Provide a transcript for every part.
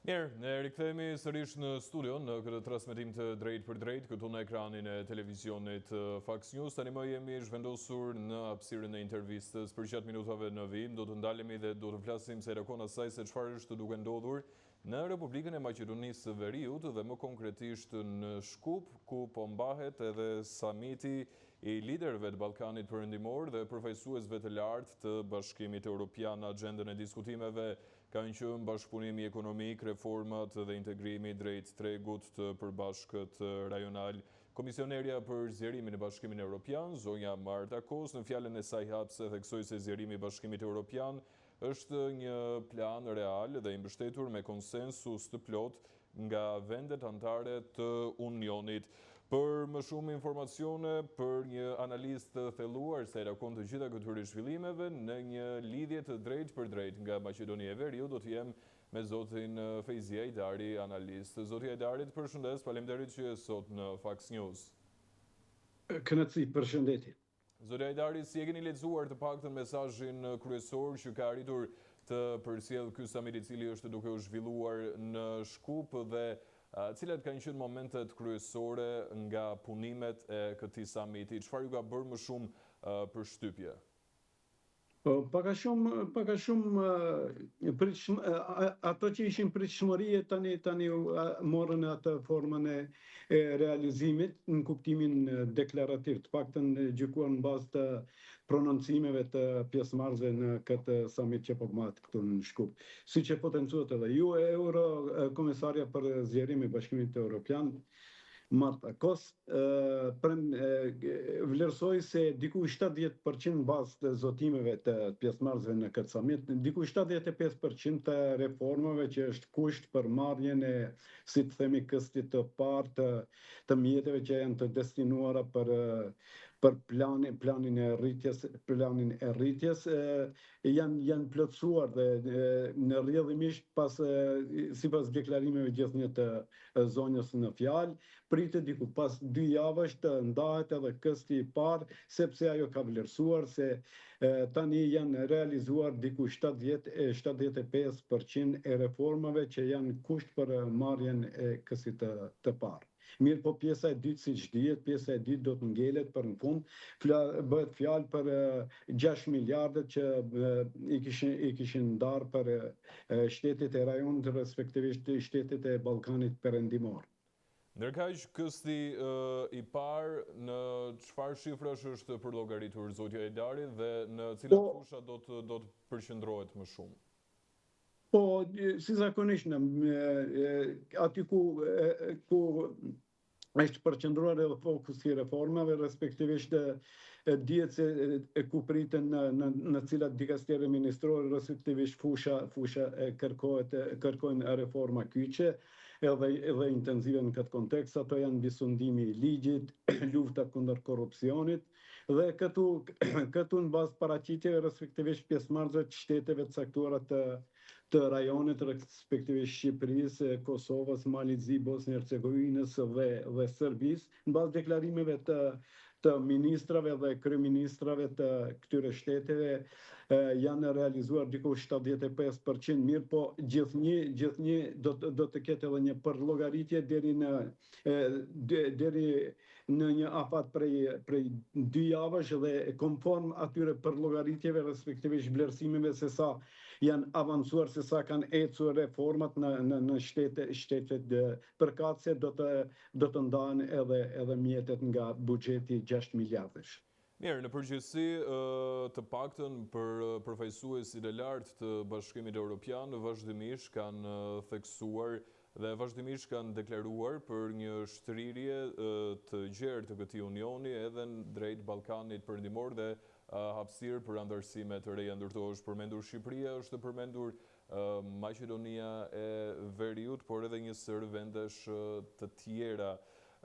Mirë, ne rikthehemi sërish në studio në këtë transmetim të drejtpërdrejtë këtu në ekranin e televizionit Fax News. Tani më jemi zhvendosur në hapësirën e intervistës. Përgjatë minutave në vijim do të ndalemi dhe do të flasim sa i takon asaj se çfarë është duke ndodhur në Republikën e Maqedonisë së Veriut dhe më konkretisht në Shkup, ku po mbahet edhe samiti i liderëve të Ballkanit Perëndimor dhe përfaqësuesve të lartë të Bashkimit Europian. Në axhendën e diskutimeve Kanë qenë bashkëpunimi ekonomik, reformat dhe integrimi drejt tregut të përbashkët rajonal. Komisionerja për Zgjerimin në Bashkimin Europian, zonja Marta Kos, në fjalën e saj hapëse theksoi se zgjerimi i Bashkimit Europian është një plan real dhe i mbështetur me konsensus të plotë nga vendet anëtare të Unionit. Për më shumë informacione, për një analizë të thelluar sa i takon të gjitha këtyre zhvillimeve, në një lidhje të drejtpërdrejtë nga Maqedonia e Veriut do të jem me zotin Fejzi Ajdari, analist. Zoti Ajdari, të përshëndes, faleminderit që je sot në Fax News. Kënaqësi, përshëndetje. Zoti Ajdari, si e keni lexuar të paktën mesazhin kryesor që ka arritur të përcjellë ky samit i cili është duke u zhvilluar në Shkup dhe cilat kanë qenë momentet kryesore nga punimet e këtij samiti? Çfarë ju ka bërë më shumë përshtypje? Po, pak a shumë, pak a shumë pritshëm, ato që ishin pritshmërie tani tani morën atë formën e, e realizimit në kuptimin deklarativ, të paktën gjykuar në bazë të prononcimeve të pjesëmarrësve në këtë samit që po mbahet këtu në Shkup. Siç e potencuat edhe ju, Eurokomisarja për zgjerim i Bashkimit Europian, Marta Kos, vlerësoi se diku 70 për qind në bazë të zotimeve të pjesëmarrësve në këtë samit, diku 75 për qind të reformave që është kusht për marrjen e, si të themi, këstit të parë të të mjeteve që janë të destinuara për për planin planin e rritjes, planin e rritjes janë janë plotësuar dhe në rrjedhimisht pas sipas deklarimeve gjithnjë të zonjës në fjalë, pritet diku pas dy javësh të ndahet edhe kësti i parë, sepse ajo ka vlerësuar se tani janë realizuar diku 70 e 75% e reformave që janë kusht për marrjen e këstit të, të parë. Mirë po pjesa e dytë, siç dihet, pjesa e dytë do të ngelet për në fund, Fla, bëhet fjalë për 6 miliardet që i kishin, i kishin ndarë për shtetet e rajonit, respektivisht shtetet e Ballkanit Perëndimor. Ndërkaq, kësti i parë në çfarë shifrash është përllogaritur zoti Ajdari dhe në cilat po, fusha do të do të përqendrohet më shumë? Po, si zakonisht në aty ku ku është përqendruar edhe fokusi i reformave, respektivisht dihet se e ku priten në në në cilat dikastere ministrore, respektivisht fusha fusha e kërkohet kërkojnë reforma kyçe edhe edhe intenzive në këtë kontekst, ato janë mbi sundimi i ligjit, lufta kundër korrupsionit dhe këtu këtu në bazë paraqitjeve respektivisht pjesëmarrësve të shteteve të caktuara të të rajonit, respektivisht Shqipërisë, Kosovës, Malit Zi, Bosnjë Hercegovinës dhe dhe Serbisë, në bazë deklarimeve të të ministrave dhe kryeministrave të këtyre shteteve janë realizuar diku 75%, mirë po gjithnjë gjithnjë do të do të ketë edhe një përllogaritje deri në deri në një afat prej prej dy javësh dhe konform atyre përllogaritjeve respektivisht vlerësimeve se sa janë avancuar se sa kanë ecur reformat në në në shtete shtetet përkatëse do të do të ndahen edhe edhe mjetet nga buxheti 6 miliardësh. Mirë, në përgjithësi, të paktën për përfaqësuesit e lartë të Bashkimit Europian vazhdimisht kanë theksuar dhe vazhdimisht kanë deklaruar për një shtrirje të gjerë të këtij unioni edhe drejt Ballkanit Perëndimor dhe hapësirë për anëtarësime të reja. Ndër to është përmendur Shqipëria, është përmendur Maqedonia e Veriut, por edhe një sërë vendesh të tjera.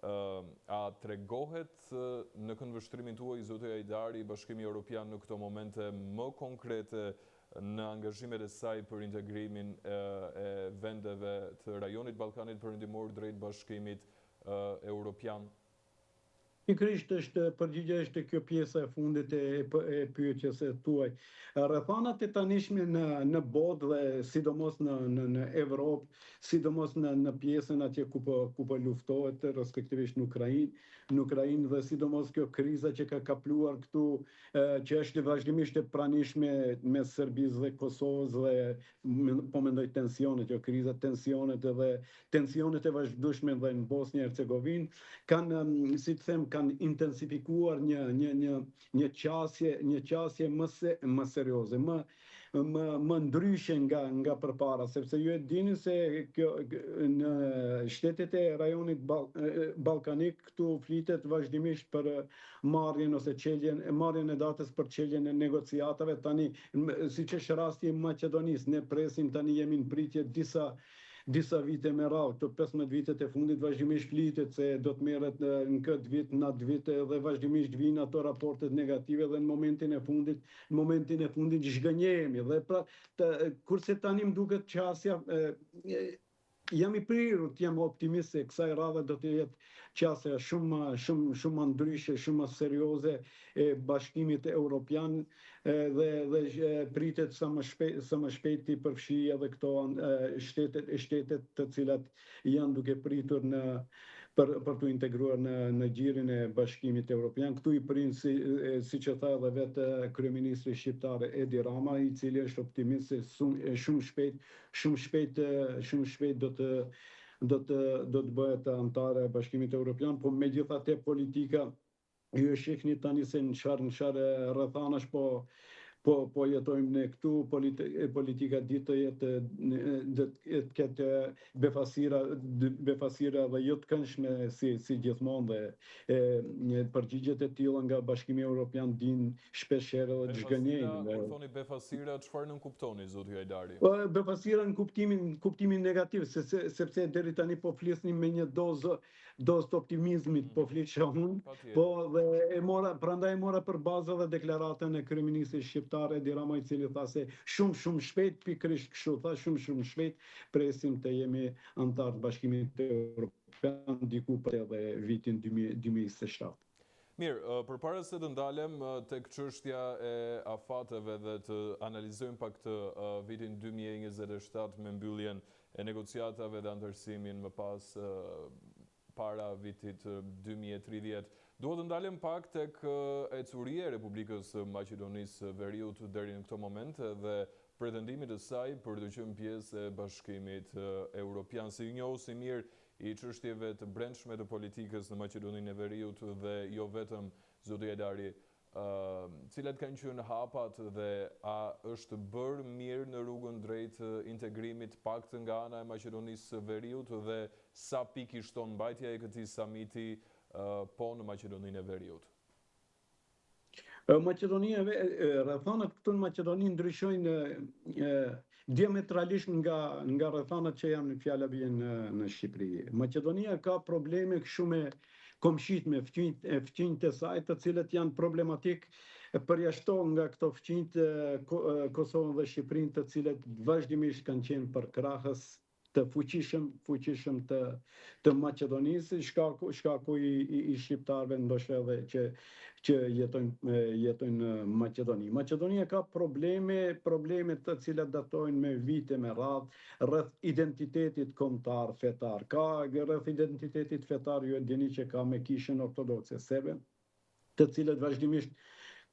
A tregohet në këndvështrimin tuaj, zoti Ajdari, Bashkimi Europian në këto momente më konkrete në angazhimet e saj për integrimin e vendeve të rajonit Ballkanit Perëndimor drejt Bashkimit Europian? Pikërisht është përgjigja është kjo pjesa e fundit e, e pyetjes tuaj. Rrethanat e tanishme në në botë dhe sidomos në në në Evropë, sidomos në në pjesën atje ku po ku po luftohet, respektivisht në Ukrainë, në Ukrainë dhe sidomos kjo kriza që ka kapluar këtu, që është vazhdimisht e pranishme mes Serbisë dhe Kosovës dhe po mendoj tensionet, jo kriza, tensionet edhe tensionet e vazhdueshme dhe në Bosnjë e Hercegovinë kanë, si të them, kanë intensifikuar një një një një qasje, një qasje më se, më serioze, më më më ndryshe nga nga përpara, sepse ju e dini se kjo në shtetet e rajonit Ball, Ballkanik këtu flitet vazhdimisht për marrjen ose çeljen, marrjen e datës për çeljen e negociatave tani siç është rasti i Maqedonisë, ne presim tani jemi në pritje disa disa vite me radhë, këto 15 vitet e fundit vazhdimisht flitet se do të merret në këtë vit, në atë vit dhe vazhdimisht vijnë ato raportet negative dhe në momentin e fundit, në momentin e fundit zhgënjehemi dhe pra të, kurse tani më duket qasja Jam i prirur të jem optimist se kësaj radhe do të jetë qasja shumë më shumë shumë më ndryshe, shumë më serioze e Bashkimit Europian dhe dhe pritet sa më shpejt sa më shpejt t'i përfshijë edhe këto shtetet shtetet të cilat janë duke pritur në për për t'u integruar në në gjirin e Bashkimit Europian. Këtu i prin si siç e tha edhe vetë kryeministri shqiptar Edi Rama, i cili është optimist se shumë shpejt Shumë shpejt, shumë shpejt do të do të do të bëhet anëtare e Bashkimit Evropian, po megjithatë politika ju e shihni tani se në çfarë në çfarë rrethanash po po po jetojmë ne këtu, politika di të jetë do të ketë befasira befasira dhe jo të këndshme si si gjithmonë dhe e një përgjigjet e tilla nga Bashkimi Evropian dinë shpesh herë edhe të zhgënjejnë. Kur thoni befasira, çfarë nënkuptoni, zoti Hajdari? Po, befasira në kuptimin, në kuptimin negativ, se, se, sepse deri tani po flisnim me një dozë dozë të optimizmit, mm. po flisja unë, po dhe e mora, prandaj e mora për bazë edhe deklaratën e kryeministrit shqiptar Edi Rama i cili tha se shumë shumë shpejt pikërisht kështu tha shumë shumë shpejt presim të jemi anëtar të Bashkimit Evropian diku për edhe vitin 2027. Mirë, përpara se të ndalem tek çështja e afateve dhe të analizojmë pak të vitin 2027 me mbylljen e negociatave dhe anëtarësimin më pas para vitit 2030, dua të ndalem pak tek ecuria e Republikës së Maqedonisë së Veriut deri në këto momente dhe pretendimit të saj për të qenë pjesë e Bashkimit Europian. Si njohës i mirë i çështjeve të brendshme të politikës në Maqedoninë e Veriut dhe jo vetëm, zoti Hajdari, cilat kanë qenë hapat dhe a është bërë mirë në rrugën drejt integrimit të paktën nga ana e Maqedonisë së Veriut dhe sa pikë i shton mbajtja e këtij samiti po në Maqedoninë e Veriut? Maqedonia, rrethanat këtu në Maqedoni ndryshojnë diametralisht nga nga rrethanat që janë fjala vjen në në Shqipëri. Maqedonia ka probleme kështu me komshit me fqinjt e fqinjt e saj, të cilët janë problematik përjashto nga këto fqinjt Kosovën dhe Shqipërinë, të cilët vazhdimisht kanë qenë përkrahës të fuqishëm, fuqishëm të të Maqedonisë, shkaku shkaku i, i, i shqiptarëve ndoshta edhe që që jetojnë jetojnë në Maqedoni. Maqedonia ka probleme, probleme të cilat datojnë me vite me radhë rreth identitetit kombëtar fetar. Ka rreth identitetit fetar ju e dini që ka me kishën ortodokse serbe, të cilët vazhdimisht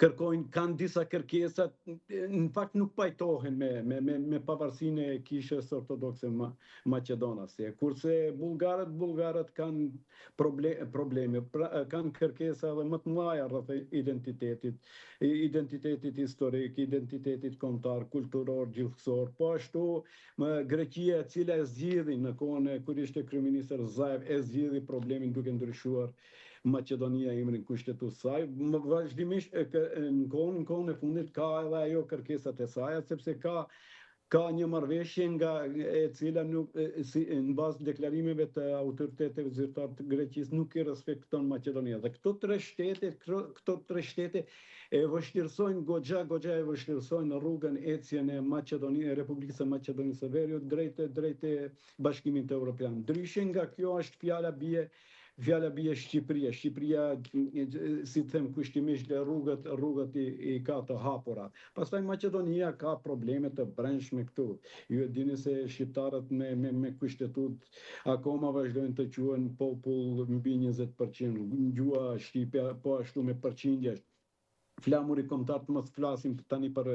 kërkojnë, kanë disa kërkesa, në fakt nuk pajtohen me, me, me, me pavarësinë e kishës ortodokse ma, maqedonase. Kurse bullgarët, bullgarët kanë proble, probleme, pra, kanë kërkesa edhe më të mëdha rreth identitetit, identitetit historik, identitetit kombëtar, kulturor, gjuhësor. Po ashtu, më Greqia e cila e zgjidhi në kohën e kur ishte kryeministër Zaev, e zgjidhi problemin duke ndryshuar Maqedonia emrin kushtetues saj, vazhdimisht e në kohën në kohën e fundit ka edhe ajo kërkesat e saja, sepse ka ka një marrëveshje nga e cila nuk si në bazë të deklarimeve të autoriteteve zyrtare të Greqisë nuk i respekton Maqedonia. Dhe këto tre shtete, këto tre shtete e vështirësojnë goxha goxha e vështirësojnë rrugën ecjen e Maqedonisë, e Republikës së Maqedonisë së Veriut drejt drejt Bashkimit Evropian. Ndryshe nga kjo është fjala bie. Fjala bie Shqipëria, Shqipëria si të them kushtimisht rrugët rrugët i, i ka të hapura. Pastaj Maqedonia ka probleme të brendshme këtu. Ju e dini se shqiptarët me me me kushtetutë akoma vazhdojnë të quhen popull mbi 20%, gjuha shqipe po ashtu me përqindje flamuri kombëtar të mos flasim tani për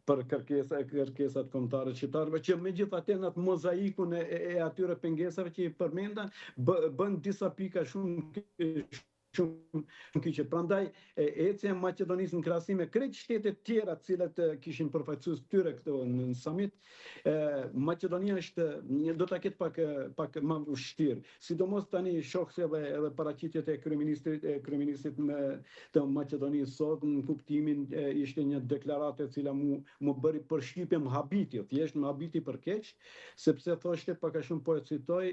për kërkesa kërkesat kombëtare të shqiptarëve që megjithatë në atë mozaikun e, e, e atyre pengesave që i përmenda bën disa pika shumë shumë kyçe. Prandaj e, ecja e Maqedonisë në krahasim me krejt shtetet tjera të cilat kishin përfaqësues të tyre këtu në, në samit, e, Maqedonia është do ta ketë pak pak më vështirë. Sidomos tani shoh se edhe edhe paraqitjet e kryeministrit e kryeministrit me të Maqedonisë sot në kuptimin e, ishte një deklaratë e cila mu më bëri përshtypje, më habiti, thjesht më habiti për keq, sepse thoshte pak a shumë po e citoj,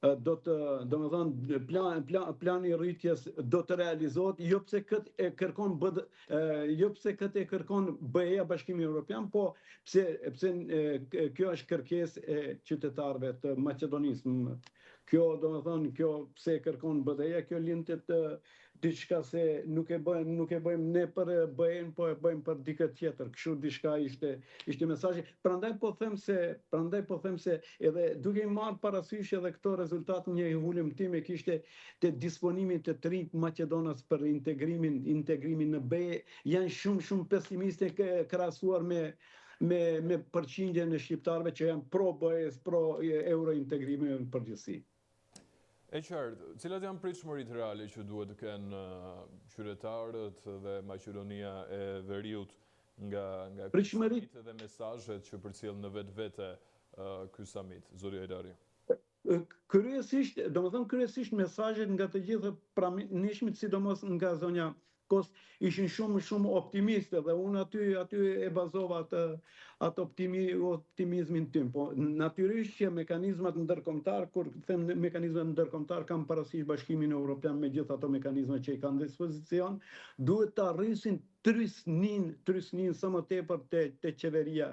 do të, domethënë, plan, plan, plani i rritjes do të realizohet, jo pse këtë e kërkon BD, jo pse këtë e kërkon BE-ja, Bashkimi Evropian, po pse pse kjo është kërkesë e qytetarëve të Maqedonisë. Kjo, domethënë, kjo pse e kërkon BE-ja, kjo linte të diçka se nuk e bëjmë, nuk e bëjmë ne për BE-n, po e bëjmë për dikë tjetër. Kështu diçka ishte ishte mesazhi. Prandaj po them se, prandaj po them se edhe duke i marrë parasysh edhe këto rezultate një hulumtim e kishte te disponimi të të rinjtë maqedonas për integrimin, integrimin në BE janë shumë shumë pesimiste krahasuar me me me përqindjen e shqiptarëve që janë pro BE-s, pro eurointegrimeve në përgjithësi. E qartë, cilat janë pritshmëritë reale që duhet të kenë qytetarët dhe Maqedonia e Veriut nga nga ky samit dhe mesazhet që përcjell në vetvete ky samit, zoti Hajdari? Kryesisht, domethënë kryesisht mesazhet nga të gjithë pranishmit, sidomos nga zonja Kos ishin shumë shumë optimiste dhe unë aty aty e bazova atë atë optimi, optimizmin tim. Po natyrisht që mekanizmat ndërkombëtar, kur them mekanizmat ndërkombëtar kam parasysh Bashkimin Evropian me gjithë ato mekanizma që i kanë në dispozicion, duhet ta rrisin trysnin, trysnin sa më tepër te te qeveria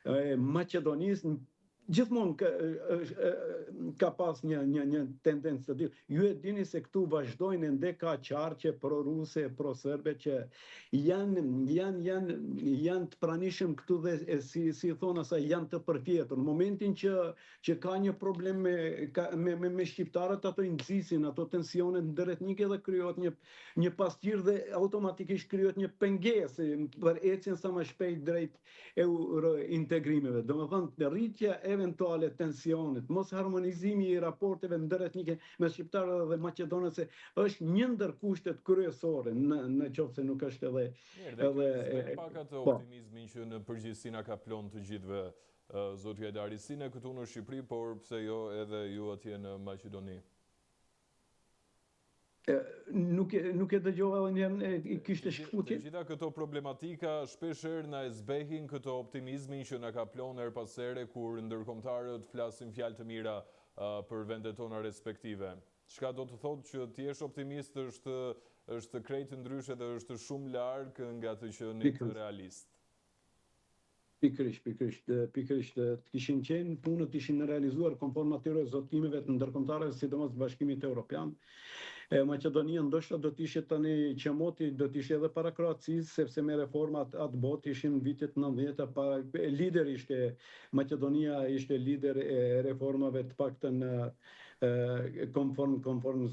e Maqedonisë Gjithmonë ka, ka pas një, një, një tendencë të tillë. Ju e dini se këtu vazhdojnë ende ka qarqe pro-ruse, pro-serbe që janë, janë, janë, janë të pranishëm këtu dhe e, si, si i thonë asaj, janë të përfjetur. Në momentin që, që ka një problem me, ka, me, me, me shqiptarët, ato i nxisin, ato tensionet ndëretnike dhe krijohet një, një pasqyrë dhe automatikisht krijohet një pengesë për ecjen sa më shpejt drejt eurointegrimeve. Domethënë, rritja eventuale e tensionit, mosharmonizimi i raporteve ndëretnike mes shqiptarëve dhe maqedonasve është një ndër kushtet kryesore në në qoftë se nuk është edhe Mirë, dhe kjo zbeh pak atë po. optimizmin që në përgjithësi na kaplon të gjithëve, zoti Hajdari, si ne këtu në Shqipëri, por pse jo edhe ju atje në Maqedoni. Nuk e nuk e dëgjova edhe një herë, kishte shkëputje. Të gjitha këto problematika shpesh herë na e zbehin këtë optimizmin që na kaplon herë pas here kur ndërkombëtarët flasin fjalë të mira për vendet tona respektive. Çka do të thotë që të jesh optimist është është krejt ndryshe dhe është shumë larg nga të qenit realist. Pikërisht, pikërisht, pikërisht, të kishin qenë punët ishin realizuar konform atyre zotimeve të ndërkombëtare, sidomos të Bashkimit Evropian. E Maqedonia ndoshta do të ishte tani që moti do të ishte edhe para Kroacisë, sepse me reformat atë botë ishin vitet 90-ta para lider ishte Maqedonia ishte lider e reformave të paktën konform konform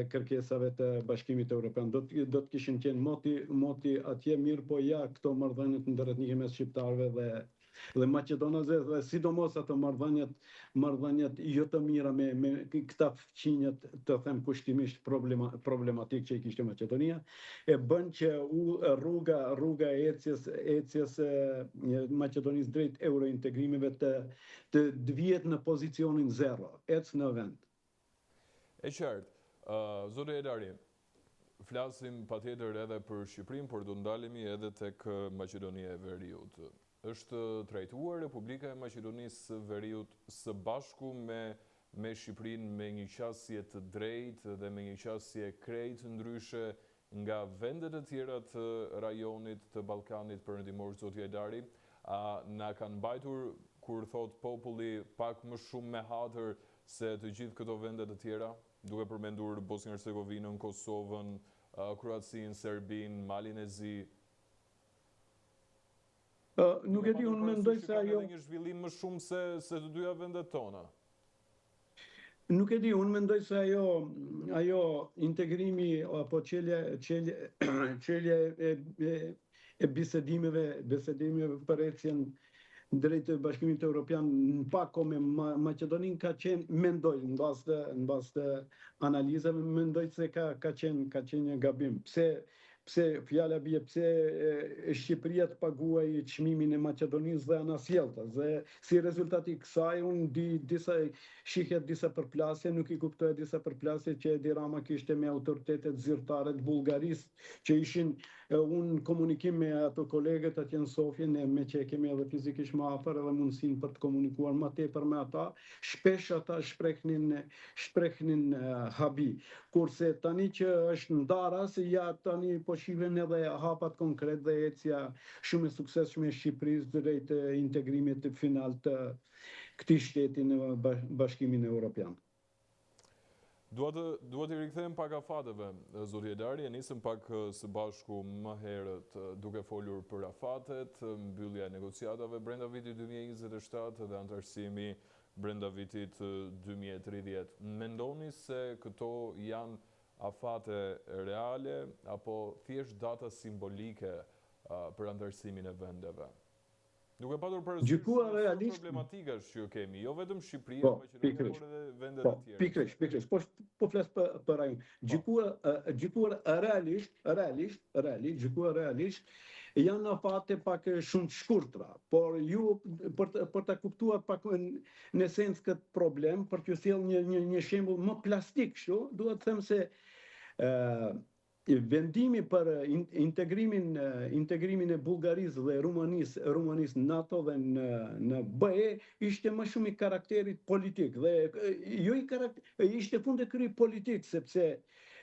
kërkesave të Bashkimit Evropian. Do të do të kishin qenë moti moti atje mirë, po ja këto marrëdhëniet ndëretnike mes shqiptarëve dhe dhe maqedonasve dhe sidomos ato marrëdhëniet marrëdhëniet jo të mira me me këta fqinjët të them kushtimisht problema, problematik që i kishte Maqedonia e bën që u rruga rruga e ecjes ecjes e Maqedonisë drejt eurointegrimeve të Të vihet në pozicionin zero, ec në vend. E qartë. Zoti Hajdari, flasim patjetër edhe për Shqipërinë, por do të ndalemi edhe tek Maqedonia e Veriut. Është trajtuar Republika e Maqedonisë së Veriut së bashku me me Shqipërinë me një qasje të drejtë dhe me një qasje krejt ndryshe Nga vendet e tjera të rajonit të Ballkanit Perëndimor zoti Hajdari, a na kanë mbajtur kur thotë populli pak më shumë me hatër se të gjithë këto vende të tjera? Duke përmendur Bosnjë Hercegovinën, Kosovën, Kroacinë, Serbinë, Malin e Zi. Nuk e di, unë mendoj se ajo... Edhe një zhvillim më shumë se, se të dyja vendet tona. Nuk e di, unë mendoj se ajo, ajo integrimi apo çelja, çelja, çelja e, e, e bisedimeve, bisedimeve për ecjen drejt Bashkimit Evropian në pako me Maqedoninë ka qenë, mendoj, në bazë të, në bazë të analizave, mendoj se ka, ka qenë, ka qenë një gabim. Pse, pse fjala bie, pse Shqipëria të paguajë çmimin e Maqedonisë dhe anasjelltas. Dhe si rezultat i kësaj, unë di disa, shihja disa përplasje, nuk i kuptoja disa përplasje që Edi Rama kishte me autoritetet zyrtare të Bullgarisë, që ishin unë në komunikim me ato kolegët atje në Sofje, ne meqë e kemi edhe fizikisht më afër edhe mundësinë për të komunikuar më tepër me ata, shpesh ata shprehnin shprehnin habi. Kurse tani që është ndaras, ja tani po shihen edhe hapat konkret dhe ecja shumë e suksesshme e Shqipërisë drejt integrimit final të këtij shteti në Bashkimin Evropian. Dua të dua t'i rikthehem pak afateve, zoti Hajdari, e nisëm pak së bashku më herët duke folur për afatet, mbyllja e negociatave brenda vitit 2027 dhe anëtarësimi brenda vitit 2030. Mendoni se këto janë afate reale apo thjesht data simbolike për anëtarësimin e vendeve? Duke patur parasysh Gjykuar realisht problematikash që kemi, jo vetëm Shqipëria, po, Maqedonia, por edhe vendet po, e tjera. Pikërisht, pikërisht. Po po flas për për rajon. Po. Gjykuar gjykuar realisht, realisht, realisht, gjykuar realisht janë afate pak shumë të shkurtra, por ju për të, për ta kuptuar pak në, në esencë këtë problem, për t'ju sjellë një një një shembull më plastik kështu, dua të them se ë Vendimi për integrimin integrimin e Bullgarisë dhe Rumanisë Rumanisë në NATO dhe në në BE ishte më shumë i karakterit politik dhe jo i karakter ishte fund e krye politik sepse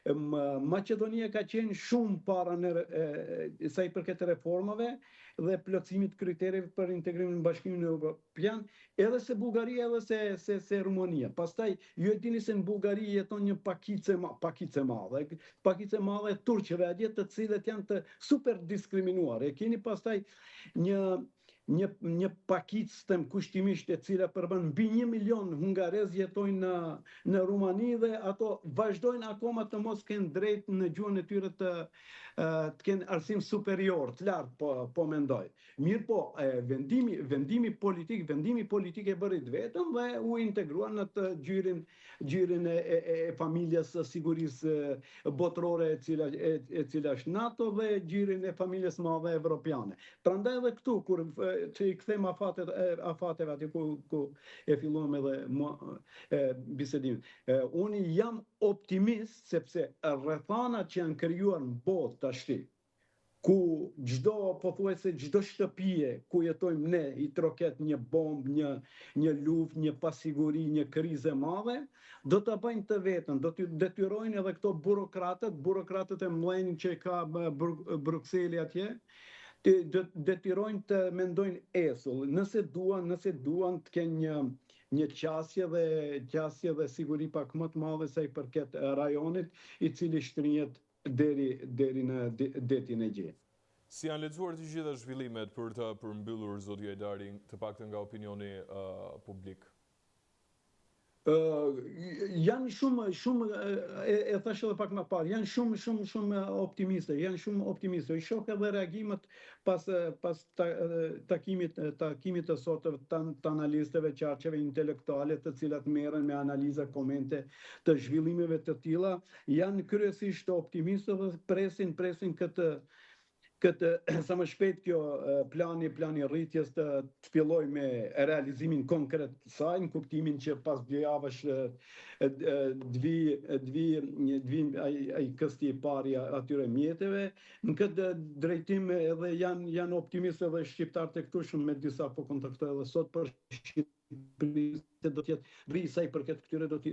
Maqedonia ka qenë shumë para në sa i përket reformave dhe plotësimit të kritereve për integrimin në Bashkimin Evropian, edhe se Bullgaria edhe se se se Rumania. Pastaj ju e dini se në Bullgari jeton një pakicë e ma, pakicë e madhe, pakicë e madhe e turqve atje të cilët janë të super diskriminuar. E keni pastaj një një një pakicë them kushtimisht e cila përbën mbi 1 milion hungarez jetojnë në në Rumani dhe ato vazhdojnë akoma të mos kenë drejt në gjuhën e tyre të të kenë arsim superior, të lartë po po mendoj. Mirëpo, vendimi, vendimi politik, vendimi politik e bëri të vetën dhe u integrua në të gjirin, gjirin e, e, e familjes së sigurisë botërore e cila, e, e cila është NATO dhe gjirin e familjes madhe evropiane. Prandaj edhe këtu, kur që i kthejmë afatet, afateve aty ku, ku e filluam edhe më, e, bisedimin. E, unë jam optimist sepse rrethanat që janë krijuar në botë tashti, ku çdo pothuajse çdo shtëpie ku jetojmë ne i troket një bombë, një një luftë, një pasiguri, një krizë e madhe, do ta bëjnë të vetën, do t'i detyrojnë edhe këto burokratët, burokratët e mëdhenj që ka Brukseli atje, t'i detyrojnë të mendojnë esull, nëse duan, nëse duan të kenë një një qasje dhe qasje dhe siguri pak më të madhe sa i përket rajonit, i cili shtrihet deri deri në detin Egje. Si janë lexuar të gjitha zhvillimet për ta përmbyllur zoti Hajdari, të paktën nga opinioni publik? Janë shumë shumë e, e thashë edhe pak më parë, janë shumë shumë shumë optimiste, janë shumë optimiste. I shoh edhe reagimet pas pas takimit takimit të sotëm të, të analistëve, qarqeve intelektuale të cilat merren me analiza, komente të zhvillimeve të tilla, Janë kryesisht optimistë dhe presin presin këtë këtë sa më shpejt kjo plani plani i rritjes të, të fillojë me realizimin konkret të saj në kuptimin që pas dy javësh të vijë të vijë të vijë ai ai kësti i parë i atyre mjeteve në këtë drejtim edhe janë janë optimistë edhe shqiptarët e këtushëm me disa po kontaktoj edhe sot për Shqipërisë se do të jetë vri sa i përket këtyre do të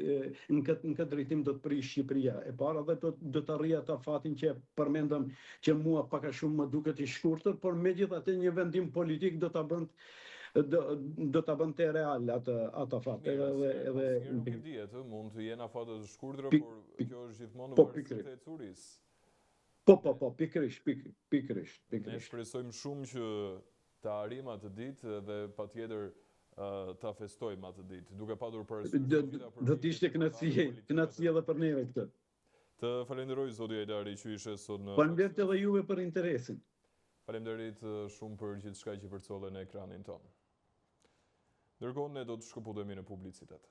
në këtë në këtë drejtim do të prijë Shqipëria e para dhe do do të arrijë atë afatin që përmendëm që mua pak a shumë më duket i shkurtër, por megjithatë një vendim politik do ta bënte. do do ta bënte real atë atë afat. Edhe edhe edhe nuk i dihet, ë, mund të jenë afate të shkurtra, por kjo është gjithmonë në po, varësi të ecurisë. Po, po, po, pikërisht, pik, pikërisht, pikërisht. Ne shpresojmë shumë që ta arrijmë atë ditë dhe patjetër ta festojmë atë ditë, duke patur parasysh të gjitha përpjekjet. Do të ishte kënaqësi, kënaqësi edhe për neve këtë. Të falenderoj zoti Hajdari që ishe sot në Faleminderit edhe juve për interesin. Faleminderit shumë për gjithçka që përcolle në ekranin tonë. Ndërkohë ne do të shkëputemi në publicitet.